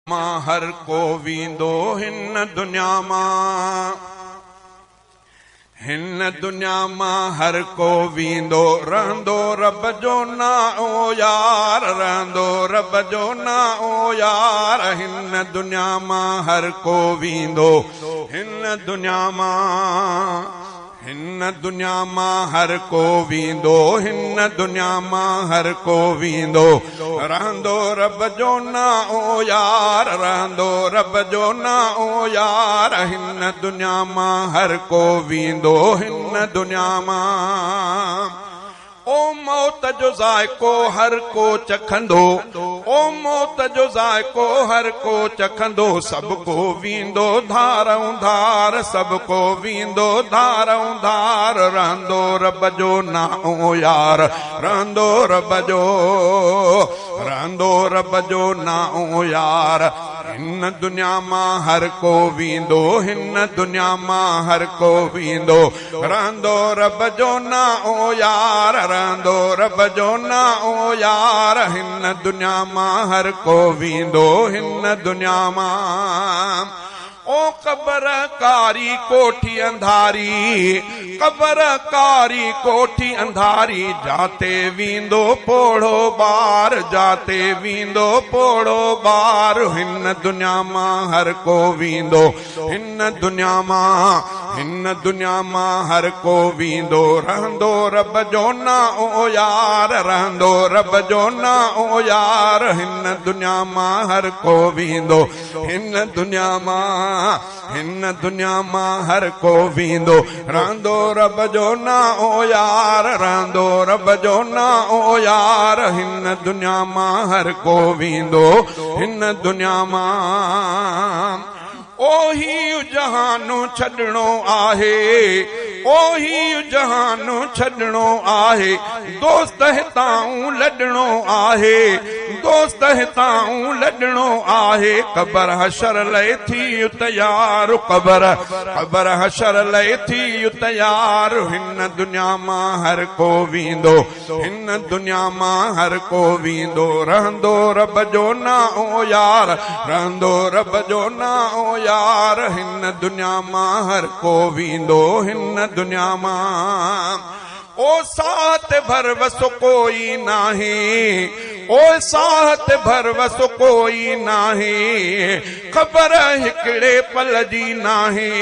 مان هر ڪو ويندو هن دنيا مان، هن دنيا مان هر ڪو ويندو، رهندو رب جو نانء يار، رهندو رب جو نانء يار، هن دنيا مان هر ڪو ويندو، هن دنيا مان، هن دنيا مان هر ڪو ويندو، هن دنيا مان هر ڪو ويندو، رهندو رب جو نانء يار، رهندو رب جو نانء يار، هن دنيا مان هر ڪو ويندو، هن دنيا مان. او موت جو ذائقو هر ڪو چکندو، او موت جو ذائقو هر ڪو چکندو، سڀ ڪو ويندو ڌارئون ڌار، سڀ ڪو ويندو ڌارئون ڌار، رهندو رب جو نانء يار، رهندو رب جو، رهندو رب جو نانء يار، هن دنيا مان هر ڪو ويندو، هن دنيا مان هر ڪو ويندو، رهندو رب جو نانء يار، رهندو رب جو نانء يار، هن دنيا مان هر ڪو ويندو، هن دنيا مان. او قبر ڪاري ڪوٺي انڌاري، قبر ڪاري ڪوٺي انڌاري، جاتي ويندو پوڙهو ٻار، جاتي ويندو پوڙهو ٻار، هن دنيا مان هر ڪو ويندو، هن دنيا مان، هن دنيا مان هر ڪو ويندو، رهندو رب جو نانء يار، رهندو رب جو نانء يار، هن دنيا مان هر ڪو ويندو، هن دنيا مان، هن دنيا مان هر ڪو ويندو، رهندو رب جو نانء يار، رهندو رب جو نانء يار، هن دنيا مان هر ڪو ويندو، هن دنيا مان. او هي جهان ڇڏڻو آهي، او هي جهان ڇڏڻو آهي، دوست هتان لڏڻو آهي، دوست هتان لڏڻو آهي، قبر حشر لئي ٿي تيار، قبر، قبر حشر لئي ٿي تيار، هن دنيا مان هر ڪو ويندو، هن دنيا مان هر ڪو ويندو، رهندو رب جو نانء يار، رهندو رب جو نانء يار، هن دنيا مان هر ڪو ويندو، هن دنيا مان. او ساهه تي ڀروسو ڪوئي ناهي، او ساهه تي ڀروسو ڪوئي ناهي، خبر هڪڙي پل جي ناهي،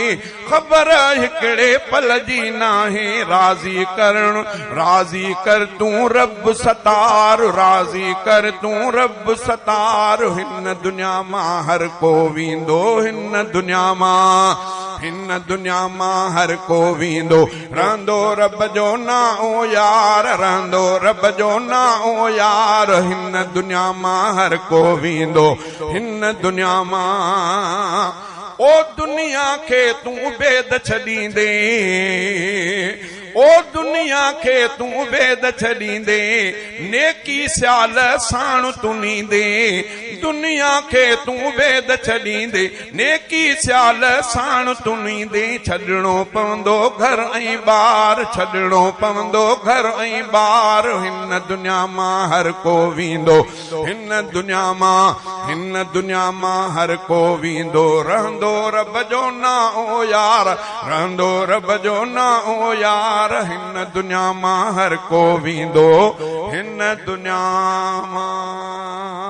خبر هڪڙي پل جي ناهي، راضي ڪرڻ، راضي ڪر تون رب ستار، راضي ڪر تون رب ستار، هن دنيا مان هر ڪو ويندو، هن دنيا مان، هن دنيا مان هر ڪو ويندو، رهندو رب جو نانء يار، رهندو رب جو نانء يار، هن دنيا مان هر ڪو ويندو، هن دنيا مان. او دنيا کي تون بيد ڇڏيندين، او دنيا کي تون بيد ڇڏيندين، نيڪي سيال ساڻ تون نيندين، دنيا کي تون بيد ڇڏيندين، نيڪي سيال ساڻ تون نيندين، ڇڏڻو پوندو گهر ۽ ٻار، ڇڏڻو پوندو گهر ۽ ٻار، هن دنيا مان هر ڪو ويندو، هن دنيا مان، هن دنيا مان هر ڪو ويندو، رهندو رب جو نانء يار، رهندو رب جو نانء يار، هن دنيا مان هر ڪو ويندو، هن دنيا مان.